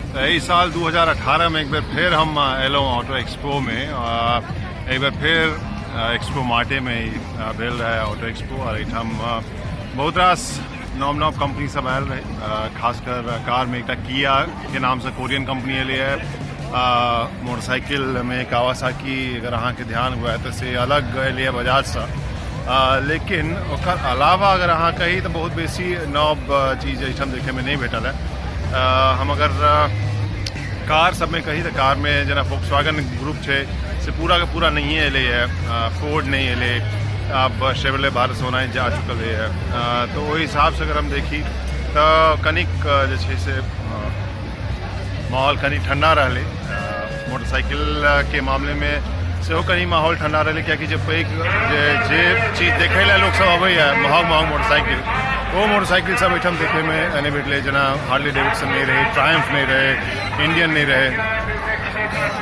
एहि साल 2018 में एक बेर फेर हम एलहुँ ऑटो एक्सपो में। एक बेर फेर एक्सपो मार्टे में भेल रहे ऑटो एक्सपो और एहिठाम बहुत रास नव नव कंपनी सब आयल रहे। खासकर कार में एकटा किया के नाम से कोरियन कंपनी एलै मोटरसाइकिल में कावासाकी, अगर अहाँके ध्यान हुए तऽ से अलग एलै बजाजसँ। लेकिन ओकर अलावा अगर अहाँ कही तऽ बहुत बेसी नव चीज एहिठाम देखैमे नहि भेटल है। हम अगर कार सबमे कही तऽ कारमे जेना फोक्सवागन ग्रुप छै से पूराके पूरा नहिए एलै है, फोर्ड नहि एलै, आब शेवरले भारत सोना जा चुकल है। तऽ ओहि हिसाबसँ अगर हम देखी तऽ कनिक जे छै से माहौल कनि ठण्डा रहलै। मोटरसाइकिलके मामलेमे सेहो कनि माहौल ठण्डा रहलै, कियाकि जे पैघ जे जे चीज देखै लए लोकसभ अबैए, महग महग मोटरसाइकिल, ओ मोटरसाइकिल सब एहिठाम देखैमे नहि भेटलै। जेना हार्ले डेविडसन नहि रहै, ट्रायम्फ नहि रहै, इंडियन नहि रहै,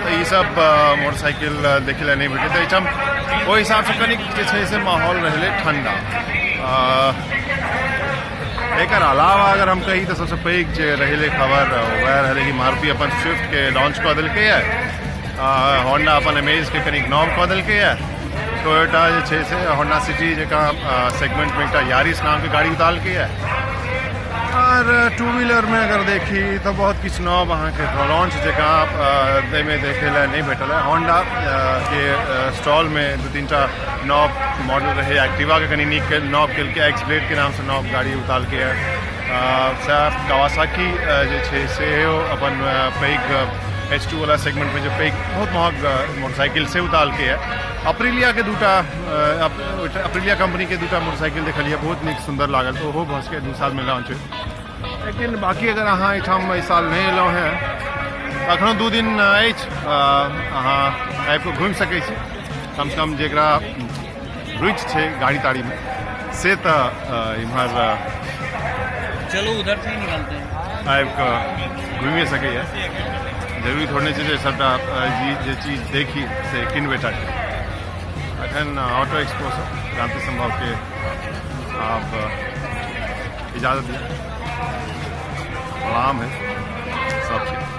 तऽ ईसभ मोटरसाइकिल देखै लए नहि भेटलै। तऽ एहिठाम ओहि हिसाबसँ कनिक जे छै से माहौल रहलै ठण्डा। एकर अलावा अगर हम कही तऽ सबसँ पैघ जे रहलै खबर, वएह रहलै कि मारुति अपन स्विफ्टके लॉन्च कऽ देलकैए, होंडा अपन अमेज के कनिक नव कऽ देलकैए, टोयोटा जे छै से होंडा सिटी जकाँ सेगमेंटमे एकटा यारिस नामके गाड़ी उतारलकैए आओर टू व्हीलरमे अगर देखी तऽ बहुत किछु नव अहाँके लॉन्च जकाँ एहिमे देखै लए नहि भेटल है। होंडा के स्टॉलमे दू तीन टा नव मॉडल रहै, एक्टिवाके कनि नीक नव केलकै, एक्स ब्लेडके नामसँ नव गाड़ी उतारलकै सएह। कावासाकी जे छै सेहो अपन पैघ एच टू वाला सेगमेंटमे जे पैघ बहुत महग मोटरसाइकिल से उतारलकै। अप्रिलियाके दूटा, अप्रिलिया कंपनीके दूटा मोटरसाइकिल देखलियै, बहुत नीक सुन्दर लागल, तऽ ओहो भऽ सकैए 2 सालमे लॉन्च होइ। लेकिन बाँकी अगर अहाँ एहिठाम एहि साल नहि एलहुँ हेँ तऽ एखनो 2 दिन अछि, अहाँ आबि कऽ घुमि सकै छी। कमसँ कम जकरा रुचि छै गाड़ी ताड़ीमे से तऽ इम्हर चलो, उधर से ही निकलते हैं। आबि कऽ घुमिए सकैए। जरूरी थोड़े नहि छै जे सभटा जे चीज देखी से किनबे टा करी। एखन ऑटो एक्सपोसँ क्रांति संभवके आब इजाजत दिअ। प्रणाम है सबके।